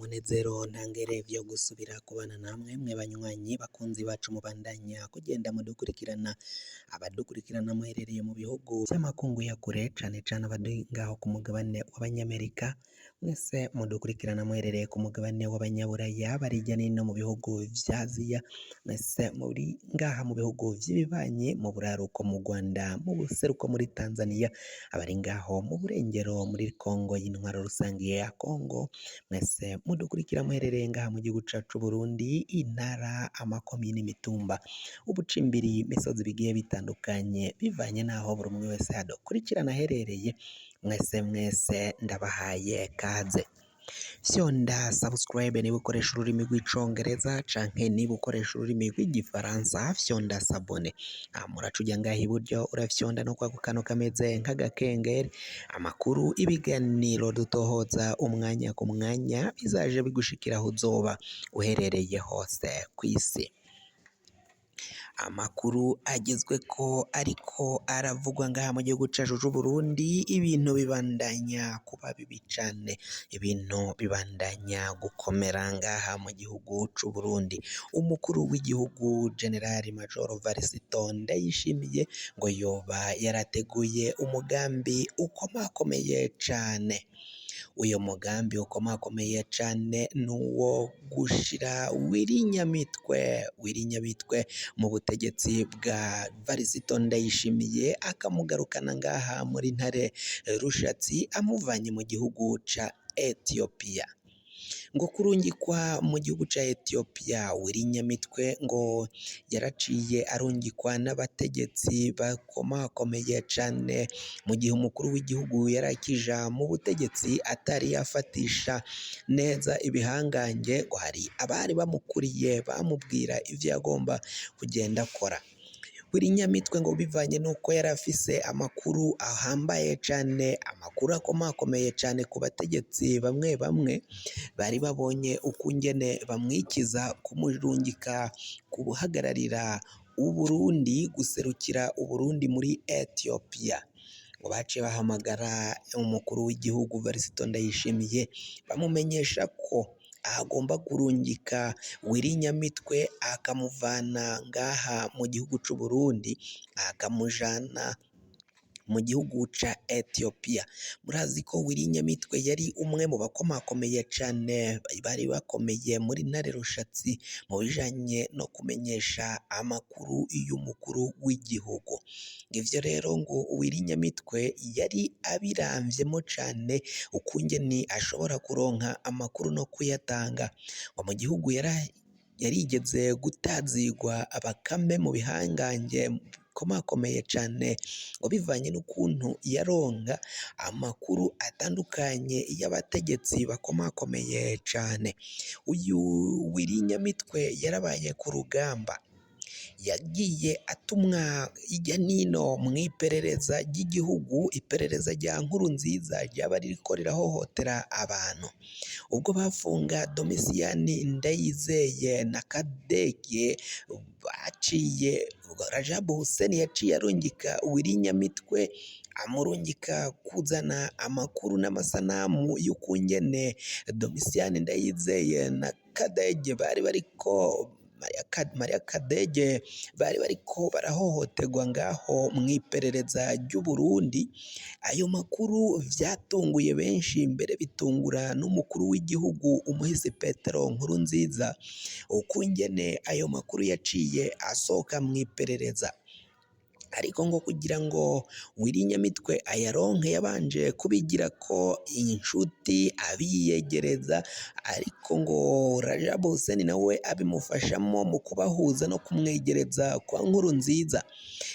N'umunezero ntangere vyo gusubira kubana namwe mwe banywanyi bakunzi bacu mubandanya kugenda mudukurikirana, abadukurikirana muherereye mu bihugu vy'amakungu ya kure cane cane abari ngaho ku mugabane w'abanyamerika, mwese mudukurikirana muherereye ku mugabane w'abanyaburaya, bari hirya nino mu bihugu vya Aziya, mwese muri ngaha mu bihugu vy'ibibanyi, mu buraruko mu Rwanda, mu buseruko muri Tanzania, abari ngaho mu burengero muri Kongo y'intwaro rusangi ya Kongo, mwese mudukurikira muherereye ngaha mu gihugu cacu c'Uburundi, intara, amakomine, imitumba, ubucimbiri, imisozi bigiye bitandukanye bivanye n'aho buri umwe wese adukurikirana aherereye, mwese mwese ndabahaye kaze. Fyonda subscribe niba ukoresha ururimi rw'icongereza canke niba ukoresha ururimi rw'igifaransa fyonda s'abonner. Muraca uja ngaha iburyo urafyonda no kwako kantu kameze nk'agakengeri, amakuru, ibiganiro dutohoza umwanya ku mwanya bizaje bigushikira aho uzoba uherereye hose kw'isi. Amakuru agezweko ariko aravugwa ngaha mu gihugu cacu c'Uburundi, ibintu bibandanya kuba bibi cane, ibintu bibandanya gukomera ngaha mu gihugu c'Uburundi. Umukuru w'igihugu General Major Varisito Ndayishimiye ngo yoba yarateguye umugambi ukomakomeye cane. Uyo mugambi ukomakomeye cane nuwo gushira Wirinyamitwe mu butegetsi bwa Varisito Ndayishimiye, akamugarukana ngaha muri Ntare Rushatsi amuvanye mu gihugu ca Ethiopia. Ngo kurungikwa mu gihugu ca Ethiopia Wirinyamitwe ngo yaraciye arungikwa n'abategetsi bakomakomeye cane, mu gihe umukuru w'igihugu yarakija mu butegetsi atari yafatisha neza ibihangange, ngo hari abari bamukuriye bamubwira ivyo yagomba kugenda akora. Wirinyamitwe ngo bivanye nuko yari afise amakuru ahambaye cane, amakuru akomakomeye cane ku bategetsi bamwe bamwe bari babonye ukungene bamwikiza kumurungika kuhagararira Uburundi, guserukira Uburundi muri Ethiopia. Ngo baciye bahamagara umukuru w'igihugu Varisito Ndayishimiye bamumenyesha ko agomba kurungika Wirinyamitwe akamuvana ngaha mu gihugu c'Uburundi akamujana mu gihugu ca Ethiopia. Murazi ko Wirinyamitwe yari umwe mu bakomakomeye cane bari bakomeye muri Ntare Rushatsi mu bijanye no kumenyesha amakuru y'umukuru w'igihugu. Ivyo rero ngo Wirinyamitwe yari abiramvyemo cane ukungene ashobora kuronka amakuru no kuyatanga. Ngo mu gihugu yarigeze gutazigwa bakame mu bihangange bikomakomeye cane, ngo bivanye n'ukuntu yaronka amakuru atandukanye y'abategetsi bakomakomeye cane. Uyu Wirinyamitwe yarabaye ku rugamba, yagiye atumwa hirya nino mw'iperereza ry'igihugu, iperereza rya Nkurunziza ryaba ririko rirahohotera abantu. Ubwo bafunga Domisiyani Ndayizeye na Kadege baciye Rajabu Hussein yaciye arungika Wirinyamitwe amurungika kuzana amakuru n'amasanamu y'ukungene Domisiyani Ndayizeye na Kadege bari bariko Maria Kadege bari bariko barahohoterwa ngaho mw'iperereza ry'Uburundi. Ayo makuru vyatunguye benshi mbere bitungura n'umukuru w'igihugu umuhisi Petero Nkurunziza ukungene ayo makuru yaciye asohoka mw'iperereza. Ariko ngo kugira ngo Wirinyamitwe ayaronke yabanje kubigirako inshuti abiyegereza, ariko ngo Rajabu Hussein nawe abimufashamo mu kubahuza no kumwegereza kwa Nkurunziza.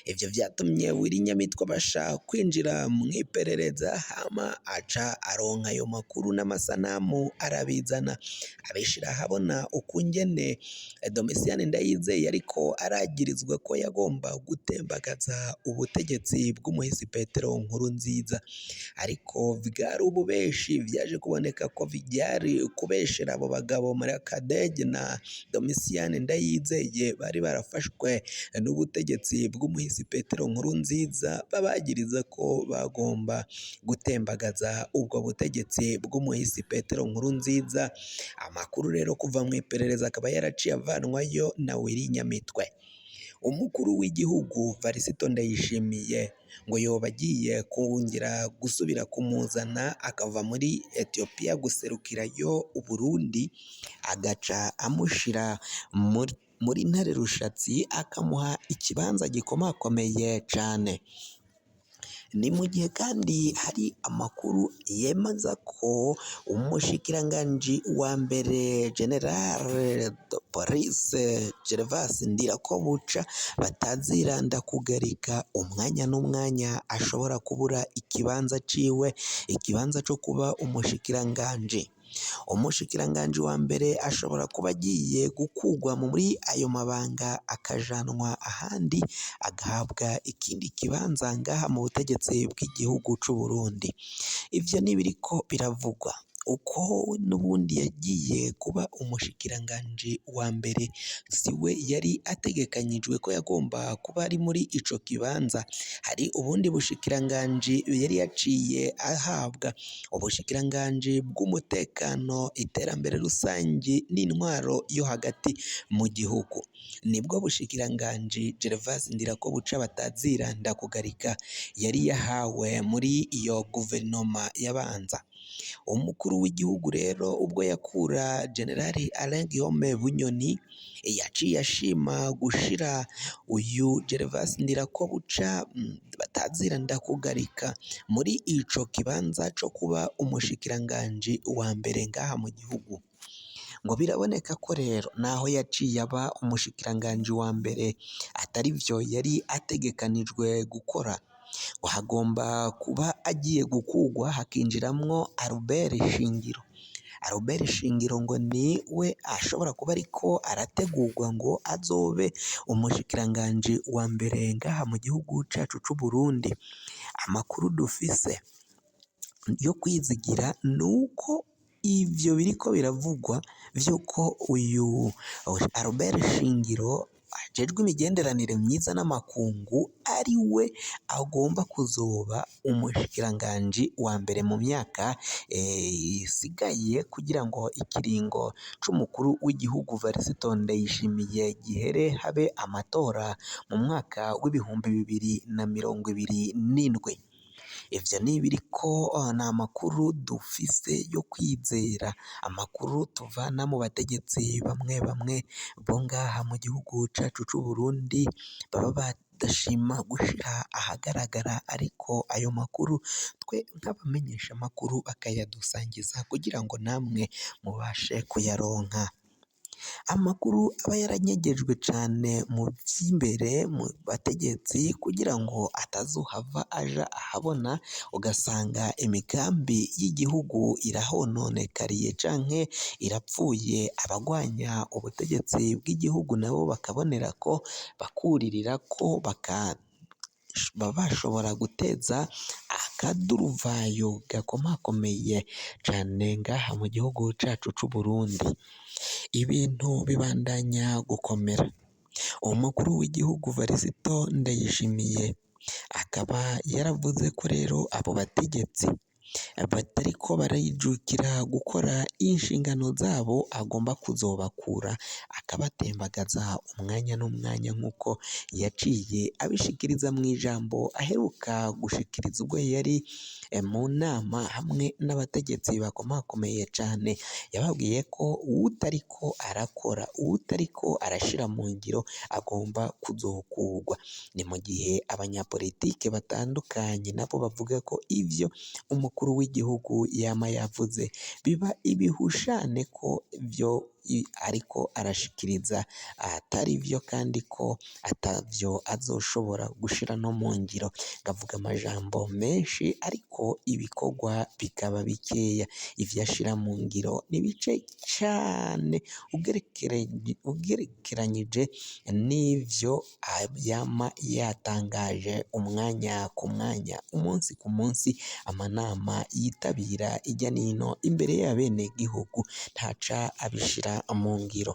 Ivyo vyatumye Wirinyamitwe abasha kwinjira mw'iperereza hama aca aronka ayo makuru n'amasanamu arabizana abishira ahabona ukungene Domitien Ndayizeye ariko aragirizwa ko yagomba gutembagaza gutembagaza ubutegetsi bw'umuhisi Petero Nkurunziza, ariko bwari ububeshi. Vyaje kuboneka ko vyari kubeshera abo bagabo Murekadege na Domitien Ndayizeye bari barafashwe n'ubutegetsi bw'umuhisi Petero Nkurunziza, babagiriza ko bagomba gutembagaza ubwo butegetsi bw'umuhisi Petero Nkurunziza. Amakuru rero kuva mu iperereza akaba yaraciye avanwayo na Willy Nyamitwe. Umukuru w'igihugu Varisito Ndayishimiye ngo yoba agiye kongera gusubira kumuzana akava muri Ethiopia guserukirayo Uburundi, agaca amushira muri Ntare Rushatsi, akamuha ikibanza gikomakomeye cane. Ni mu gihe kandi hari amakuru yemeza ko umushikiranganji wa mbere General de Police Gervas Ndirakobuca bataziranda kugarika umwanya n'umwanya ashobora kubura ikibanza ciwe, ikibanza co kuba umushikiranganji. Umushikiranganji wa mbere ashobora kuba agiye gukugwa muri ayo mabanga akajanwa ahandi, agahabwa ikindi kibanza ngaha mu butegetsi bw'igihugu c'u Burundi. Ivyo nibiriko biravugwa uko n'ubundi yagiye kuba umushikiranganji wa mbere siwe yari ategekanyijwe ko yagomba kuba ari muri ico kibanza. Hari ubundi bushikiranganji yari yaciye ahabwa, ubushikiranganji bw'umutekano, iterambere rusangi n'intwaro yo hagati mu gihugu. Nibwo bushikiranganji Gervas Ndirakobuca bataziranda kugarika yari yahawe muri iyo guverinoma yabanza. Umukuru w'igihugu rero ubwo yakura General Alain Guillaume Bunyoni, yaciye ashima gushira uyu Gervas Ndirakobuca bataziranda kugarika muri ico kibanza co kuba umushikiranganji wa mbere ngaha mu gihugu. Ngo biraboneka ko rero naho yaciye aba umushikiranganji wa mbere atari vyo yari ategekanijwe gukora, ngo hagomba kuba agiye gukugwa hakinjiramwo Albert Shingiro. Albert Shingiro ngo ni we ashobora kuba ariko arategurwa ngo azobe umushikiranganji wa mbere ngaha mu gihugu cacu c'u Burundi. Amakuru dufise yo kwizigira nuko ivyo biriko biravugwa vy'uko uyu Albert Shingiro ajejwe imigenderanire myiza n'amakungu ari we agomba kuzoba umushikiranganji wa mbere mu myaka isigaye kugira ngo ikiringo c'umukuru w'igihugu Varisito Ndayishimiye gihere habe amatora mu mwaka w'2027. Ivyo nibiriko ni amakuru dufise yo kwizera, amakuru tuvana mu bategetsi bamwe bamwe bo ngaha mu gihugu cacu c'u Burundi baba badashima gushira ahagaragara, ariko ayo makuru twe nk'abamenyesha makuru bakayadusangiza kugira ngo namwe mubashe kuyaronka. Amakuru aba yaranyegejwe cane mu vy'imbere mu bategetsi kugira ngo atazohava aja ahabona, ugasanga imigambi y'igihugu irahononekariye canke irapfuye, abagwanya ubutegetsi bw'igihugu nabo bakabonera ko bakuririra ko bakaba bashobora guteza akaduruvayo gakomakomeye cane ngaha mu gihugu cacu c'u Burundi. Ibintu bibandanya gukomera. Umukuru w'igihugu Varisito Ndayishimiye akaba yaravuze ko rero abo bategetsi batariko barijukira gukora inshingano zabo agomba kuzobakura akabatembagaza umwanya n'umwanya, nk'uko yaciye abishikiriza mu ijambo aheruka gushikiriza ubwo yari mu nama hamwe n'abategetsi bakomakomeye cane. Yababwiye ko uwutariko arakora, uwutariko arashira mu ngiro agomba kuzokugwa. Ni mu gihe abanyapolitike batandukanye nabo bavuga ko ivyo umukuru w'igihugu yama yavuze biba ibihushane ko vyo ariko arashikiriza atari vyo kandi ko atavyo azoshobora gushira no mu ngiro. Ngavuga amajambo menshi ariko ibikorwa bikaba bikeya, ivyo ashira mu ngiro ni bice cane ugerekeranyije n'ivyo yama yatangaje umwanya ku mwanya, umunsi ku munsi, amanama yitabira irya nino imbere y'abenegihugu ntaca abishira mu ngiro.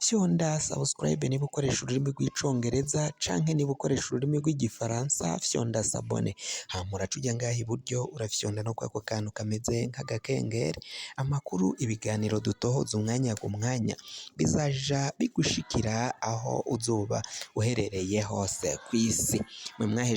Fyonda subscribe niba ukoresha ururimi rw'icongereza canke niba ukoresha ururimi rw'igifaransa fyonda s'abonner, hama uraca uja ngaha iburyo urafyonda no kwako kantu kameze nk'agakengeri, amakuru ibiganiro dutohoza umwanya ku mwanya bizaja bigushikira aho uzoba uherereye hose kw'isi. Mwe mwahejeje.